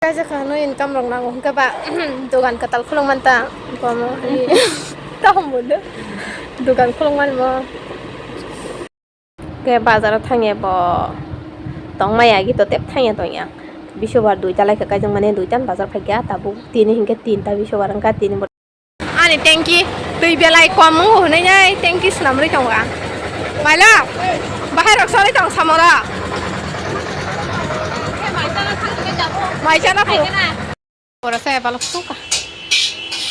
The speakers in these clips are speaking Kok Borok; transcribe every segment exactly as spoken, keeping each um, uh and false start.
Kaisa kha hwnwi income rok nango hwnkhe ba dogan kwtal khuluk man ta. Tamo hwnwi tamo do. Dogan khuluk man mo. Ke bazar o thangya bo tongmaya agi to tep thangya tongya. Bisobar duita lai kha kaijak mani duita ni bazar phaikya tabuk tini hinkhe tinta bisobar wngkha tini bo. Ani tanki twi belai kom wngo hwnwi nai tanki swnamrwi tongo ang. Maila bahai rok solai tong samora. Mai chana phu. Ora saya balok suka.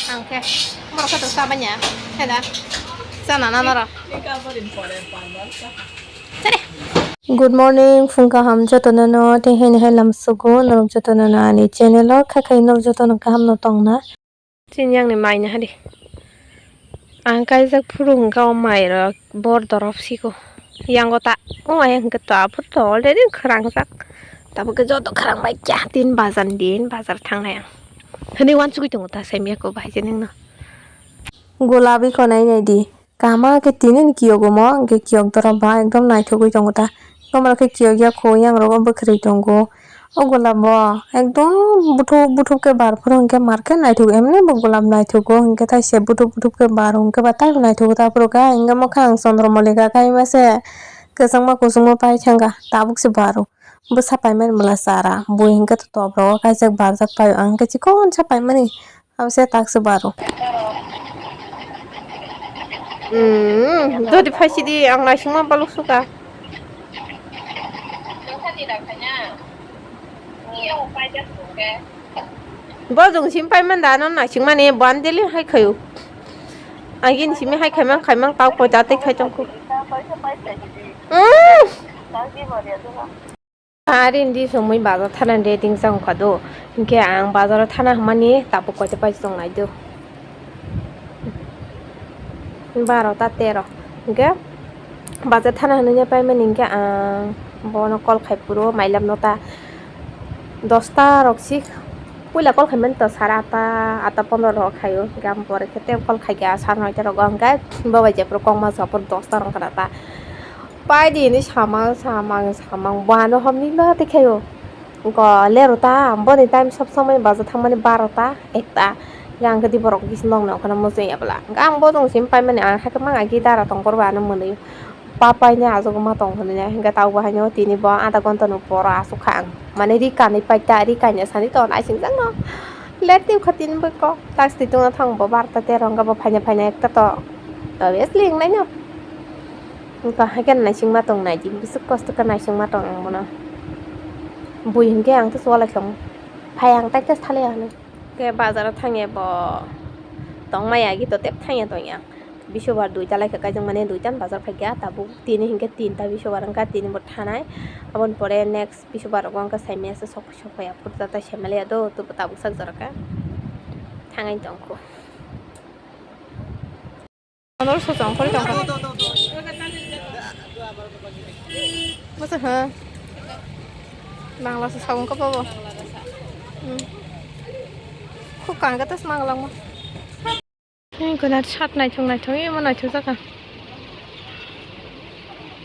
Ang khe borok khe to sabanya. Heda. Chana na noro. Sere. Good morning, phung kaham jotono no, tei hene hai lam sugo norok jotono no ani channel o khakhai norok jotono kaham no tongna. Chini yang ni mai na hari. Ang kaijak phuru hwnkha o mai rok bor dorop siko. Yang o ta o ayang hwnkhe to aphuru to already khwrangjak. Tabuk khe joto khwrang bai kya tin bazar din bazar thangnai ang. Hwnwi wansugwi tongo ta saimya ko bahai je ningno. Gulabi konai nai di. Kaham khe tini ni kiyogo mo, hwnkhe kiyok doro ba ekdom naithogwi tongo ta. Tamo khe kiyok ya kho, yang rogo bwkhwrwi tongo. O golap bo ekdom buthuk buthuk khe bar phuru hwnkhe mar khe naithok, emni bo golap naithogo, hwnkhe taise buthuk buthuk khe bar hwnkhe ba taibo naithogo ta phuru khe, hwnkhe mokhe ang Chandramallika kaima se kwchangma kusungma pai thangkha, tabuk se baro. Bwsa paimani bwla chara, bui hwnkhe to top rogo kaijak barjak paio, ang hwnkhe chikonsa paimani. Abo se tak se baro. Hmm, dodi phai sidi ang naisingma baluk suka. Bo jong sim pai man da no naisingmani bo ani daily hai khaio. Agini simi hai khaimang khaimang tau poita tei khai tongkhu. Hmm. Ari indi songmui bazar thana de tingsa wngkha do. Hinkhe ang bazar o thana hwnmani tabuk koita pai tong nai do. Barota tero. Hinkhe bazar thana hwnwi paimani hinkhe ang bono call khai phuru mailam nota dosta rok si puila call khaimani to sare atta, atta pondro rok khaio. Hinkhe ang pore khe tei call khaikha sare noita rogo hinkhe bo bai jephuru kokma sopor dosta rok wngkha ta. Pai di hinwi samang, samang, samang, bohano homni no tei khaio. Go lero ta, boni time sob somoi baja thangmani barota, ekta. Yang khe di borok bisingo nokna muchung ya bwla. Ang bo tong sim paimani, ang hakhe mang agi dara tong kor ba ano mwnwi. Pa paini ajogo ma tong hwnwi, hinkhe tau bo haino tini bo adha ghonta ni pora aswk kha ang. Mane ri kanwi paita, ri kanya sani to naising jang no. Let tei kha tini bo ko, tax twi tongna thang bo barota tero hwnkhe bo phaina phaina ekta to. Obviously wngnai no. Wngkha haikhe naisingma tong naidi, bwswk kosto khe naisingma tong ang bono. Bui hinkhe ang tei chuwalaisong phai ang tei tei salai ano. Khe bazaro thangya bo tongmaya agi to tep thangya tongya. Bisobar duita laikha kaijak mani duita ni bazar phaikha tabuk tini hinkhe tinta bisobar wngkha tini bo thanai. Aboni pore next bisobar rogo wngkha saimaya se sok sok phaiya phuru ta tai saimaliya do tabuk sak jorokha thangai tongkhu. Ano sosong kori tongkha. Masa ha? Bangla se sabung kapa bo? Hmm. Khuk kang kata semang lang mo. Ini kena chat naithok naithok, ini mana naithok jaka.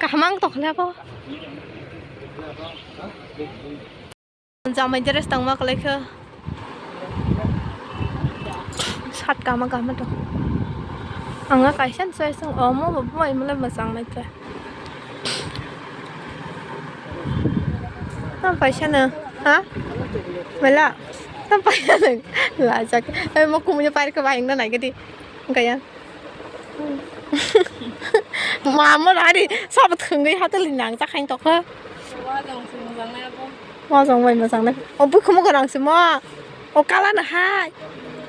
Kahmang tok le bo. Jamai dress tangma kwlai khe. Sat kahma kahma tong. Ang kaisa ni choice wng omo bo bai mole mwchang nai khe. Tam paisa no, ha? Mela? Tam paisa no. Lajak. Ai mo kumui pair khe bai wngna nai gidi. Gaya. Mama hari sabo thwngwi hatali nang jakhain tokha. Wajong bai mojang nai. O bukhum gwnang se mo. O kala no hai.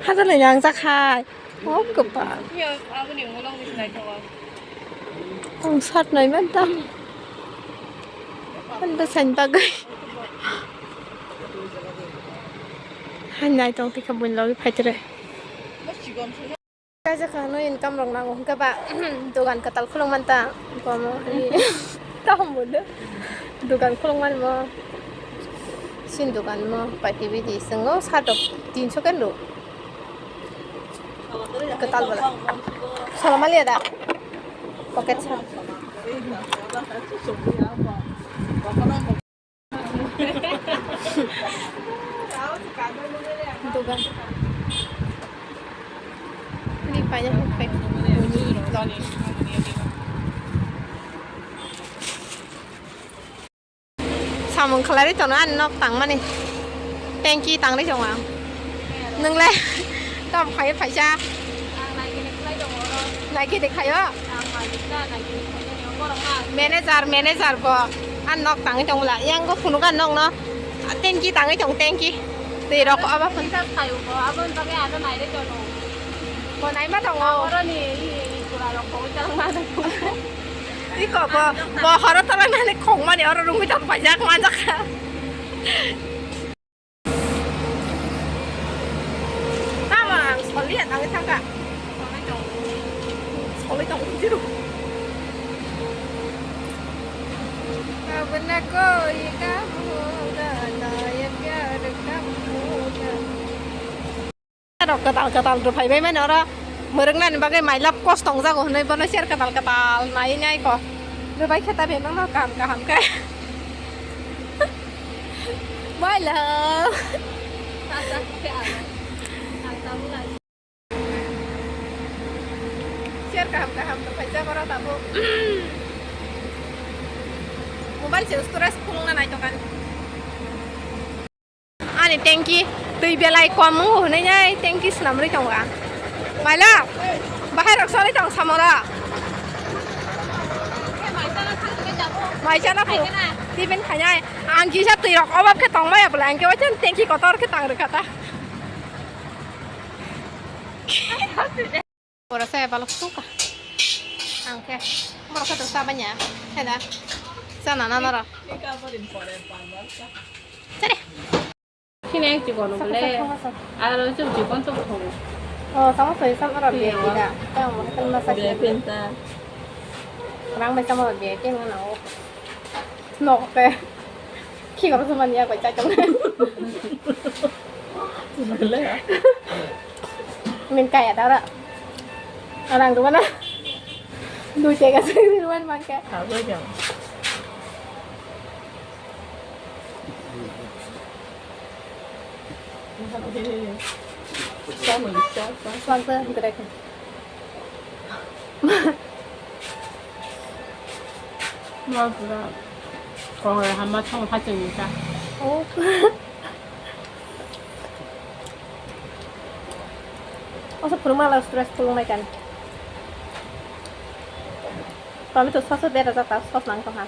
Hatali nang jakhai. O kwbang. Ang sat nai man tam. An bwsani bagwi. Hai nai tong tikha buini logi phaitere. Kaisa kha hwnwi income rok nango hwnkhe ba dogan kwtal khuluk man ta. Komo hwnwi tamo do. Dogan khuluk man mo. Sin dogan mo paiti bidi swngo sat rok tinso khe do. Kwtal bwla. Sola maliya da. Pocket sa. Dogan. Ini banyak bukai. Bunyi lon. Samung khlai ri tono ani nok tangmani. Tengki tang ri tongo ang. Nwngle tam phai phaisa. Naikhe de khayo. Manager, manager bo. An nok tangwi tong bwla. Yang go phunuk an nok no. Tengki tangwi tong, tengki. Twi rok obo phun. Bo naima tongo. Iko bo, bo horo tara nani khongmani oro rungwi tong paijak manjakha. Tamo ang soli ya tangwi thangkha. Soli tong jiru. Abona koi ka hoga na ya pyar ka hoga. Rok kwtal kwtal rwphai bai mani oro mwrwknani bagwi mailap kos tongjago hwnwi bono chair kwtal kwtal naiwi nai ko. Rwbai khe ta bebakno kaham kaham khe. Mailap. Chair kaham kaham rwphaijak oro tabuk. Mobile se storage phulungna naitokani. Ani tengki twi belai kom wngo hwnwi nai tengki swnamrwi tongo ang. Maila bahai rok choli tong samora. Mai chana phu. Tiben khainai. Ang kisa twi rok obab khe tong maya bwla ang khe waisa tengki kotor khe tang rwkha ta. Borok saya balok suka. Ang khe borok khe to sabanya. Heda. Sana na noro. Sare. Sini yang chikon bole. Aro chuk chikon chuk thong. Oh, sama soy sama ro biya kita. Kita mau kita masak. Biya pinta. Orang macam ro biya kita mana oh. Nok ke. Khi kor sama niya koi chachong. Bole. Min kaya dara. Orang dua na. Dua tiga sih dua man ke. Apa jam? Suang ta, direct. Ma pura kong re hama thong ha cheng ta. Oh. Oso phuru mala stress phuru mai kan. Tomato sauce bera jata sauce nang tong ha.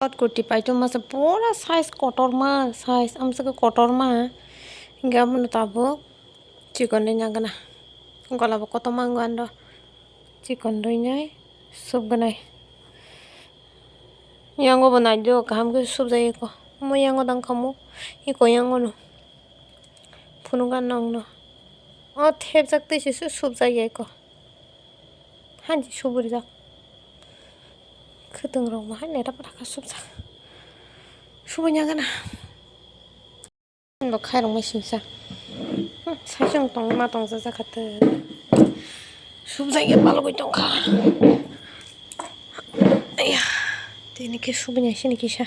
Kot kurti paitoma se pura size kotorma, size amswk kotorma. Hingke abono tabuk chikon rwi nang gana. Gola bo kotorma wng ando. Chikon rwi nai sup gwnai. Yango bo nai do kaham khe sup jai eko. Mo yango dang khamu eko yango no. Phunuk gana wng no. O thepjak twi se sup jai eko. Hanji suburi jak. Khwtwng rok bo hai naithok pathak khe subjak. Subui ya gana. Bo khairok mai singsa. Hmm, sai chwng tong ma tong jajak kha twi. Subjak ya palgwi tong kha. Aiya, tini khe subui ya sini kisa.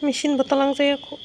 Machine bo talang jaya kho.